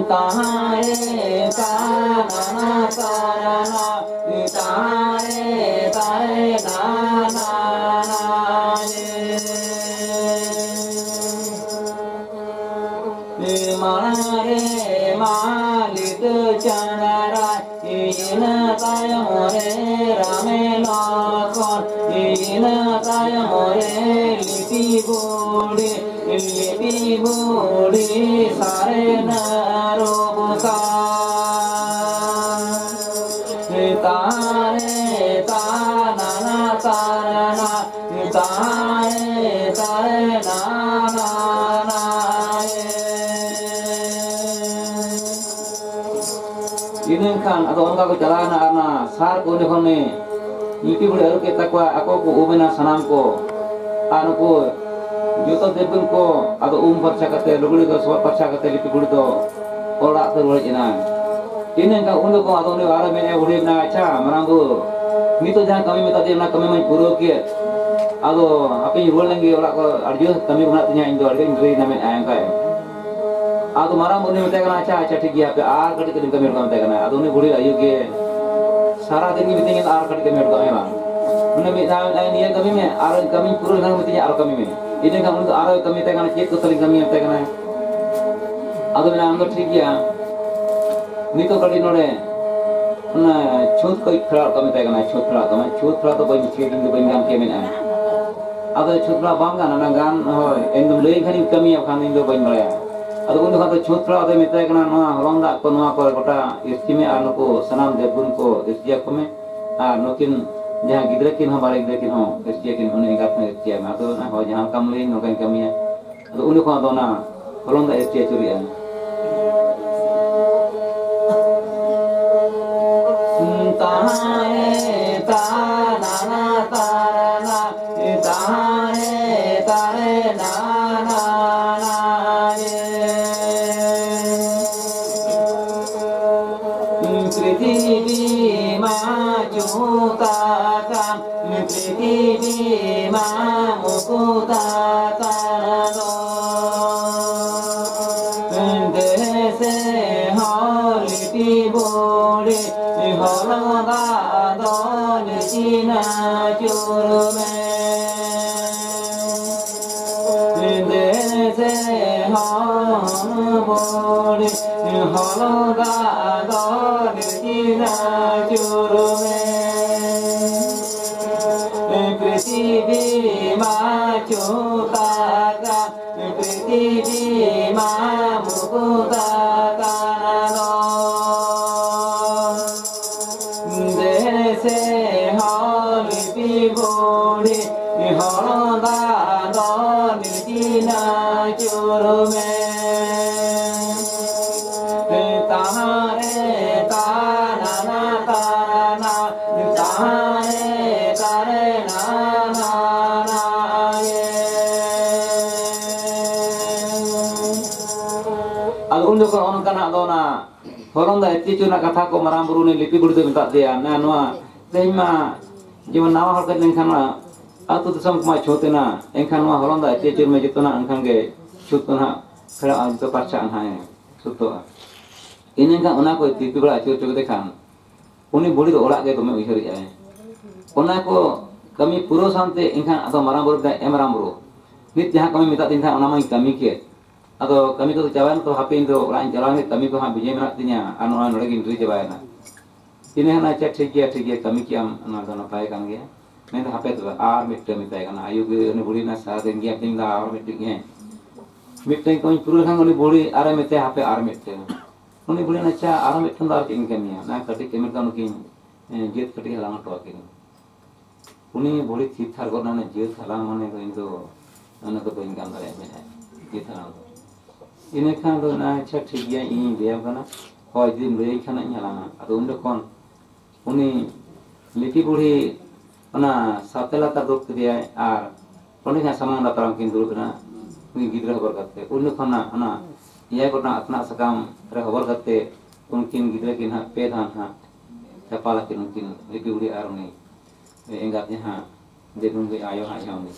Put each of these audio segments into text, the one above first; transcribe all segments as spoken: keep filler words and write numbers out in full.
ᱛᱟᱦᱟᱸᱭᱮ ᱛᱟᱱᱟᱱᱟ ᱛᱟᱨᱟᱱᱟ, ᱛᱟᱦᱟᱸᱭᱮ ᱛᱟᱨᱮ ᱱᱟᱱᱟ ᱱᱟᱭᱮ᱾ ᱢᱟᱲᱟᱝ ᱨᱮ ᱢᱟ ᱞᱤᱴᱟᱹ ᱪᱟᱸᱫᱟᱨᱟᱭ, ᱤᱱᱟᱹ ᱛᱟᱭᱚᱢ ᱨᱮ ᱨᱟᱢᱮ ᱞᱚᱠᱷᱚᱱ, ᱤᱱᱟᱹ ᱛᱟᱭᱚᱢ ᱨᱮ ᱞᱤᱯᱤ ᱵᱩᱰᱷᱤ, ᱞᱤᱯᱤ ᱵᱩᱰᱷᱤ ᱥᱟᱨᱮᱱᱟ ᱨᱚᱵᱩᱥᱟ᱾ ᱛᱟᱨᱮ ᱛᱟᱱᱟᱱᱟ ᱛᱟᱨᱟᱱᱟ, ᱛᱟᱨᱮ ᱛᱟᱨᱮ ᱱᱟᱱᱟ ᱱᱟᱭᱮ᱾ ᱤᱱᱟᱹ ᱠᱷᱟᱱ ᱟᱫᱚ ᱚᱱᱠᱟ ᱠᱚ ᱪᱟᱞᱟᱣ ᱮᱱᱟ ᱟᱨ ᱚᱱᱟ ᱥᱟᱨ ᱠᱚ ᱚᱸᱰᱮ ᱠᱷᱚᱱ ᱞᱤᱯᱤ ᱜᱷᱩᱲᱤ ᱟᱹᱨᱩ ᱠᱮᱫ ᱛᱟᱠᱚᱣᱟ, ᱟᱠᱚ ᱠᱚ ᱩᱢ ᱮᱱᱟ ᱥᱟᱱᱟᱢ ᱠᱚ᱾ ᱟᱨ ᱱᱩᱠᱩ ᱡᱚᱛᱚ ᱫᱮᱵᱤᱱ ᱠᱚ ᱟᱫᱚ ᱩᱢ ᱯᱷᱟᱨᱪᱟ ᱠᱟᱛᱮ, ᱞᱩᱜᱽᱲᱤ ᱠᱚ ᱥᱚᱵᱚᱫ ᱯᱷᱟᱨᱪᱟ ᱠᱟᱛᱮ ᱞᱤᱯᱤ ᱜᱷᱩᱲᱤ ᱫᱚ ᱚᱲᱟᱜ ᱛᱮ ᱨᱩᱣᱟᱹᱲ ᱮᱱᱟ᱾ ᱤᱱᱟᱹ ᱠᱷᱟᱱ ᱩᱱ ᱡᱚᱠᱷᱚᱱ ᱟᱫᱚ ᱩᱱᱤ ᱟᱨᱚ ᱢᱮᱱᱮᱫᱼᱟ, ᱵᱩᱰᱷᱤ ᱢᱮᱱᱟ, ᱟᱪᱪᱷᱟ ᱢᱟᱨᱟᱝ ᱵᱩᱨᱩ, ᱱᱤᱛᱚᱜ ᱡᱟᱦᱟᱸ ᱠᱟᱹᱢᱤ ᱢᱮᱛᱟᱫᱤᱧ ᱚᱱᱟ ᱠᱟᱹᱢᱤ ᱢᱟᱧ ᱯᱩᱨᱟᱹᱣ ᱠᱮᱫ, ᱟᱫᱚ ᱦᱟᱯᱮᱧ ᱨᱩᱣᱟᱹᱲ ᱞᱮᱱ ᱜᱮ ᱚᱲᱟᱜ ᱠᱚ, ᱟᱹᱰᱤ ᱡᱳᱨ ᱠᱟᱹᱢᱤ ᱠᱚ ᱢᱮᱱᱟᱜ ᱛᱤᱧᱟᱹ, ᱤᱧ ᱫᱚ ᱟᱹᱰᱤ ᱟᱸᱴᱤᱧ ᱰᱮᱨᱤᱭᱮᱱᱟ ᱢᱮᱱᱮᱫᱼᱟᱭ ᱚᱱᱠᱟᱭ᱾ ᱟᱫᱚ ᱢᱟᱨᱟᱝ ᱵᱩᱨᱩ ᱢᱮᱛᱟᱭ ᱠᱟᱱᱟ, ᱟᱪᱪᱷᱟ, ᱟᱪᱪᱷᱟ, ᱴᱷᱤᱠ ᱜᱮᱭᱟ, ᱦᱟᱯᱮ ᱟᱨ ᱠᱟᱹᱴᱤᱡ ᱠᱟᱹᱴᱤᱡ ᱠᱟᱹᱢᱤ ᱦᱚᱴᱚ ᱠᱟᱜ ᱢᱮᱛᱟᱭ ᱠᱟᱱᱟ᱾ ᱟᱫᱚ ᱩᱱᱤ ᱵᱩᱰᱷᱤ ᱟᱭᱳ ᱜᱮ ᱥᱟᱨᱟ ᱫᱤᱱ ᱜᱮ ᱢᱤᱛᱟᱹᱧ ᱠᱟᱱᱟ, ᱟᱨ ᱠᱟᱹᱴᱤᱡ ᱠᱟᱹᱢᱤ ᱦᱚᱴᱚ ᱠᱟᱜ ᱢᱮ ᱵᱟᱝ᱾ ᱩᱱᱤ ᱢᱤᱫ ᱫᱷᱟᱣ ᱢᱮᱛᱟᱭ, ᱱᱤᱭᱟᱹ ᱠᱟᱹᱢᱤ ᱢᱮ, ᱟᱨ ᱠᱟᱹᱢᱤᱧ ᱯᱩᱨᱟᱹᱣ ᱞᱮᱠᱷᱟᱱ ᱢᱤᱛᱟᱹᱧᱟ, ᱟᱨᱚ ᱠᱟᱹᱢᱤ ᱢᱮ᱾ ᱤᱱᱟᱹ ᱠᱷᱟᱱ ᱩᱱᱤ ᱫᱚ ᱟᱨᱚ ᱠᱟᱹᱢᱤ ᱢᱮᱛᱟᱭ ᱠᱟᱱᱟ, ᱪᱮᱫ ᱠᱚ ᱛᱟᱹᱞᱤᱧ ᱠᱟᱹᱢᱤ ᱢᱮᱛᱟᱭ ᱠᱟᱱᱟ᱾ ᱟᱫᱚ ᱢᱮᱱᱟ, ᱟᱢ ᱫᱚ ᱴᱷᱤᱠ ᱜᱮᱭᱟ, ᱱᱤᱛᱚᱜ ᱠᱟᱹᱴᱤᱡ ᱱᱚᱰᱮ ᱚᱱᱟ ᱪᱷᱩᱸᱛ ᱠᱚ ᱯᱷᱮᱨᱟᱣ ᱠᱟᱜ ᱢᱮᱛᱟᱭ ᱠᱟᱱᱟ, ᱪᱷᱩᱸᱛ ᱯᱷᱮᱨᱟᱣ ᱠᱟᱜ ᱢᱮ, ᱪᱷᱩᱸᱛ ᱯᱷᱮᱨᱟᱣ ᱫᱚ ᱵᱟᱹᱧ ᱵᱩᱡᱷᱟᱹᱣ, ᱤᱧ ᱫᱚ ᱵᱟᱹᱧ ᱜᱟᱱ ᱠᱮᱭᱟ ᱢᱮᱱᱟ᱾ ᱟᱫᱚ ᱪᱷᱩᱸᱛ ᱯᱷᱮᱨᱟᱣ ᱵᱟᱝ ᱜᱟᱱ, ᱚᱱᱟ ᱜᱟᱱ, ᱦᱳᱭ, ᱤᱧ ᱫᱚᱢ ᱞᱟᱹᱭ ᱠᱷᱟᱱᱤᱧ ᱠᱟᱹᱢᱤᱭᱟ, ᱵᱟᱠᱷᱟᱱ ᱤᱧ ᱫᱚ ᱵᱟᱹᱧ ᱵᱟᱲᱟᱭᱟ᱾ ᱟᱫᱚ ᱩᱱ ᱡᱚᱠᱷᱚᱱ ᱫᱚ ᱪᱷᱩᱸᱛ ᱯᱷᱮᱨᱟᱣ ᱫᱚᱭ ᱢᱮᱛᱟᱭ ᱠᱟᱱᱟ, ᱱᱚᱣᱟ ᱦᱚᱞᱚᱝ ᱫᱟᱜ ᱠᱚ ᱱᱚᱣᱟ ᱠᱚ ᱜᱚᱴᱟ ᱤᱨᱪᱤ ᱢᱮ ᱟᱨ ᱱᱩᱠᱩ ᱥᱟᱱᱟᱢ ᱫᱮᱵ ᱜᱩᱱ ᱠᱚ ᱤᱨᱪᱤ ᱟᱠᱚ ᱢᱮ᱾ ᱟᱨ ᱱᱩᱠᱤᱱ ᱡᱟᱦᱟᱸ ᱜᱤᱫᱽᱨᱟᱹ ᱠᱤᱱ ᱦᱚᱸ, ᱵᱟᱨᱭᱟ ᱜᱤᱫᱽᱨᱟᱹ ᱠᱤᱱ ᱦᱚᱸ ᱤᱨᱪᱤ ᱟᱹᱠᱤᱱ, ᱩᱱᱤ ᱮᱸᱜᱟᱛ ᱦᱚᱸ ᱤᱨᱪᱤ ᱟᱭ ᱢᱮ᱾ ᱟᱫᱚ ᱚᱱᱟ ᱦᱚᱸ ᱡᱟᱦᱟᱸ ᱞᱮᱠᱟᱢ ᱞᱟᱹᱭ ᱱᱚᱝᱠᱟᱧ ᱠᱟᱹᱢᱤᱭᱟ᱾ ᱟᱫᱚ ᱩᱱ ᱡᱚᱠᱷᱚᱱ ᱟᱫᱚ ᱚᱱᱟ ᱦᱚᱞᱚᱝ ᱫᱟᱜ ᱤᱨᱪᱤ ᱟᱹᱪᱩᱨᱮᱜᱼᱟ᱾ ᱛᱟᱦᱮᱸ ᱛᱟᱱᱟᱱᱟ ᱛᱟᱨᱟᱱᱟ, ᱛᱟᱦᱮᱸ ᱛᱟᱨᱮ ᱱᱟᱱᱟ ᱱᱟᱭᱮ᱾ ᱯᱨᱤᱛᱷᱤᱵᱤ ᱢᱟ ᱪᱩᱛᱟᱠᱟᱱ, ᱯᱨᱤᱛᱷᱤᱵᱤ ᱢᱟ ᱢᱩᱠᱩᱛᱟᱠᱟᱱ ᱫᱚ᱾ ᱫᱮᱥ ᱵᱩᱲᱦᱤ ᱦᱚᱞᱚᱝ ᱫᱟᱜ ᱫᱚ ᱞᱤᱸᱡᱤᱱᱟ ᱪᱩᱨ ᱢᱮ᱾ ᱫᱮᱱ ᱥᱮ ᱦᱚᱱ ᱵᱩᱲᱦᱤ ᱦᱚᱞᱚᱝ ᱫᱟᱜ ᱫᱚ ᱞᱤᱸᱡᱤᱱᱟ ᱪᱩᱨ ᱢᱮ᱾ ᱯᱨᱤᱛᱷᱤᱵᱤ ᱢᱟ ᱪᱩᱛᱟᱠᱟ ᱯᱨᱤᱛᱷᱤᱵᱤ ᱢᱟ ᱢᱩᱠᱩᱛᱟ ᱠᱟᱱᱟ ᱫᱚ᱾ ᱫᱮᱱ ᱥᱮ ᱦᱚ ᱞᱤᱯᱤ ᱵᱩᱲᱦᱤ ᱦᱚᱞᱚᱝ ᱫᱟᱜ ᱫᱚ ᱞᱤᱸᱡᱤᱱᱟ ᱪᱩᱨ ᱢᱮ᱾ ᱛᱟᱦᱟᱨᱮ ᱛᱟᱱᱟᱱᱟ ᱛᱟᱱᱟᱱᱟ ᱟᱫᱚ ᱩᱱ ᱡᱚᱠᱷᱚᱱ ᱚᱱᱠᱟᱱᱟᱜ ᱫᱚ ᱚᱱᱟ ᱦᱚᱞᱚᱝ ᱫᱟᱜ ᱮ ᱪᱮᱫ ᱨᱮᱱᱟᱜ ᱠᱟᱛᱷᱟ ᱠᱚ ᱢᱟᱨᱟᱝ ᱵᱩᱨᱩ ᱩᱱᱤ ᱞᱤᱯᱤ ᱵᱩᱲᱦᱤ ᱫᱚᱭ ᱢᱮᱛᱟᱫ ᱫᱮᱭᱟ᱾ ᱱᱟ-, ᱱᱚᱣᱟ ᱛᱮᱦᱮᱧ ᱢᱟ ᱡᱮᱢᱚᱱ ᱱᱟᱣᱟ ᱦᱚᱲ ᱠᱚ ᱞᱮᱱᱠᱷᱟᱱ ᱢᱟ ᱟᱹᱛᱩ ᱫᱤᱥᱚᱢ ᱠᱚᱢᱟ ᱪᱷᱩᱛ ᱮᱱᱟ, ᱮᱱᱠᱷᱟᱱ ᱱᱚᱣᱟ ᱦᱚᱞᱚᱝ ᱫᱟᱜ ᱮ ᱪᱮᱫ ᱢᱮ ᱡᱚᱛᱚᱱᱟᱜ ᱮᱱᱠᱷᱟᱱ ᱜᱮ ᱪᱷᱩᱛ ᱠᱚ ᱱᱟᱦᱟᱜ ᱯᱷᱮᱲᱟᱜᱼᱟ, ᱡᱚᱛᱚ ᱯᱟᱨᱪᱟᱜᱼᱟ ᱱᱟᱦᱟᱜ, ᱥᱩᱫᱷᱚᱜᱼᱟ᱾ ᱤᱱᱟᱹ ᱮᱱᱠᱷᱟᱱ ᱚᱱᱟ ᱠᱚ ᱛᱤᱨᱯᱤ ᱵᱟᱲᱟ ᱟᱹᱪᱩᱨ ᱦᱚᱪᱚ ᱠᱮᱫᱮ ᱠᱷᱟᱱ ᱩᱱᱤ ᱵᱩᱲᱦᱤ ᱫᱚ ᱚᱲᱟᱜ ᱜᱮ ᱫᱚᱢᱮ ᱩᱭᱦᱟᱹᱨᱮᱜᱼᱟᱭ᱾ ᱚᱱᱟ ᱠᱚ ᱠᱟᱹᱢᱤ ᱯᱩᱨᱟᱹᱣ ᱥᱟᱶᱛᱮ ᱮᱱᱠᱷᱟᱱ ᱟᱫᱚ ᱢᱟᱨᱟᱝ ᱵᱩᱨᱩ ᱢᱮᱛᱟᱭ, "ᱮ ᱢᱟᱨᱟᱝ ᱵᱩᱨᱩ, ᱱᱤᱛ ᱡᱟᱦᱟᱸ ᱠᱟᱹᱢᱤ ᱢᱮᱛᱟᱜ ᱫᱤᱧ ᱛᱟᱦᱮᱸᱫ ᱚᱱᱟ ᱢᱟᱧ ᱠᱟᱹᱢᱤ ᱠᱮᱫ, ᱟᱫᱚ ᱠᱟᱹᱢᱤ ᱠᱚᱫᱚ ᱪᱟᱵᱟᱭᱮᱱ, ᱛᱚ ᱦᱟᱯᱮ ᱤᱧ ᱫᱚ ᱚᱲᱟᱜ ᱤᱧ ᱪᱟᱞᱟᱣ ᱞᱮᱱ ᱜᱮ, ᱠᱟᱹᱢᱤ ᱠᱚ ᱦᱟᱸᱜ ᱵᱤᱡᱟᱹᱭ ᱢᱮᱱᱟᱜ ᱛᱤᱧᱟ ᱟᱨ ᱱᱚᱜᱼᱚᱭ ᱱᱚᱰᱮ ᱜᱤᱧ ᱰᱮᱨᱤ ᱪᱟᱵᱟᱭᱮᱱᱟ᱾" ᱤᱱᱟᱹ ᱠᱷᱟᱱ, "ᱟᱪᱪᱷᱟ ᱴᱷᱤᱠ ᱜᱮᱭᱟ, ᱴᱷᱤᱠ ᱜᱮᱭᱟ, ᱠᱟᱹᱢᱤ ᱠᱮᱜ ᱟᱢ, ᱚᱱᱟ ᱫᱚ ᱱᱟᱯᱟᱭ ᱠᱟᱱ ᱜᱮᱭᱟ, ᱢᱮᱱᱫᱚ ᱦᱟᱯᱮ ᱛᱚᱵᱮ ᱟᱨ ᱢᱤᱫᱴᱟᱹᱝ ᱢᱮᱛᱟᱭ ᱠᱟᱱᱟ, ᱟᱭᱳ ᱜᱮ ᱩᱱᱤ ᱵᱩᱲᱦᱤ ᱨᱮᱱᱟᱜ ᱥᱟᱨᱟ ᱫᱤᱱ ᱜᱮ ᱦᱟᱯᱮᱧ ᱫᱟ ᱟᱨ ᱢᱤᱫᱴᱤᱡ ᱜᱮ ᱢᱤᱫᱴᱟᱹᱝ ᱠᱟᱹᱢᱤ ᱯᱩᱨᱟᱹᱣ ᱞᱮᱠᱷᱟᱱ ᱩᱱᱤ ᱵᱩᱲᱦᱤ ᱟᱨᱮ ᱢᱮᱛᱟᱭᱟ ᱦᱟᱯᱮ ᱟᱨ ᱢᱤᱫᱴᱟᱹᱝ᱾" ᱩᱱᱤ ᱵᱩᱲᱦᱤ ᱢᱮᱱᱟ, "ᱟᱪᱪᱷᱟ, ᱟᱨ ᱢᱤᱫᱴᱟᱹᱝ ᱫᱚ ᱟᱨ ᱪᱮᱫ ᱤᱧ ᱠᱟᱹᱢᱤᱭᱟ, ᱚᱱᱟ ᱠᱟᱹᱴᱤᱡ ᱠᱟᱹᱢᱤ ᱨᱮᱫᱚ ᱱᱩᱠᱤᱱ ᱡᱟᱹᱛ ᱠᱟᱹᱴᱤᱡ ᱦᱟᱞᱟᱝ ᱦᱚᱴᱚ ᱟᱹᱠᱤᱱ᱾" ᱩᱱᱤ ᱵᱩᱲᱦᱤ ᱛᱷᱤᱨ ᱛᱷᱟᱨ ᱜᱚᱫ ᱮᱱᱟ, ᱡᱟᱹᱛ ᱦᱟᱞᱟᱝ ᱢᱟᱱᱮ ᱫᱚ ᱤᱧ ᱫᱚ ᱚᱱᱟ ᱫᱚ ᱵᱟᱹᱧ ᱜᱟᱱ ᱫᱟᱲᱮᱭᱟᱜᱼᱟ ᱢᱮᱱᱟᱭ, ᱡᱟᱹᱛ ᱦᱟᱞᱟᱝ ᱫᱚ᱾ ᱤᱱᱟᱹ ᱠᱷᱟᱱ ᱫᱚ ᱚᱱᱟ, "ᱟᱪᱪᱷᱟ ᱴᱷᱤᱠ ᱜᱮᱭᱟ, ᱤᱧᱤᱧ ᱞᱟᱹᱭᱟᱢ ᱠᱟᱱᱟ, ᱦᱳᱭ ᱡᱩᱫᱤᱢ ᱞᱟᱹᱭᱟᱹᱧ ᱠᱷᱟᱱ ᱤᱧ ᱦᱟᱞᱟᱝᱟ᱾" ᱟᱫᱚ ᱩᱱ ᱡᱚᱠᱷᱚᱱ ᱩᱱᱤ ᱞᱤᱯᱤ ᱵᱩᱲᱦᱤ ᱚᱱᱟ ᱥᱟᱛᱮ ᱞᱟᱛᱟᱨ ᱫᱩᱲᱩᱵ ᱠᱮᱫᱮᱭᱟᱭ ᱟᱨ ᱚᱸᱰᱮ ᱜᱮ ᱥᱟᱢᱟᱝ ᱫᱟᱯᱨᱟᱢ ᱠᱤᱱ ᱫᱩᱲᱩᱵ ᱮᱱᱟ᱾ ᱩᱱᱤ ᱜᱤᱫᱽᱨᱟᱹ ᱦᱚᱵᱚᱨ ᱠᱟᱛᱮ ᱩᱱ ᱡᱚᱠᱷᱚᱱ ᱚᱱᱟ ᱮᱭᱟᱭ ᱜᱚᱴᱟᱝ ᱟᱛᱱᱟᱜ ᱥᱟᱠᱟᱢ ᱨᱮ ᱦᱚᱵᱚᱨ ᱠᱟᱛᱮ ᱩᱱᱠᱤᱱ ᱜᱤᱫᱽᱨᱟᱹ ᱠᱤᱱ ᱦᱟᱸᱜ ᱯᱮ ᱫᱷᱟᱣ ᱦᱟᱸᱜ ᱪᱟᱯᱟᱞ ᱟᱹᱠᱤᱱ ᱩᱱᱠᱤᱱ ᱞᱤᱯᱤ ᱵᱩᱲᱦᱤ ᱟᱨ ᱩᱱᱤ ᱮᱸᱜᱟᱛ ᱡᱟᱦᱟᱸ ᱫᱮᱵᱩᱱ ᱜᱮ ᱟᱭᱳ ᱦᱟᱸᱜ ᱡᱟᱦᱟᱸ ᱩᱱᱤ᱾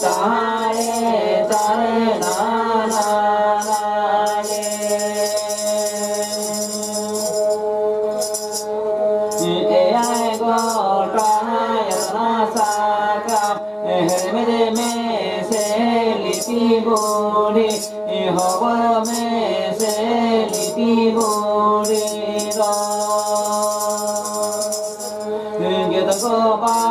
ᱛᱟᱦᱮᱸ ᱛᱟᱦᱮᱸ ᱱᱟᱱᱟ ᱜᱮ᱾ ᱮᱭᱟᱭ ᱜᱚᱴᱟᱭ ᱨᱟᱥᱟ ᱠᱟᱯ, ᱦᱮᱨᱢᱮᱫ ᱢᱮᱥᱮ ᱞᱤᱯᱤ ᱵᱩᱰᱷᱤ, ᱦᱚᱵᱚᱨ ᱢᱮᱥᱮ ᱞᱤᱯᱤ ᱵᱩᱰᱷᱤ ᱫᱚ᱾ ᱜᱮᱫ ᱠᱚ ᱵᱟ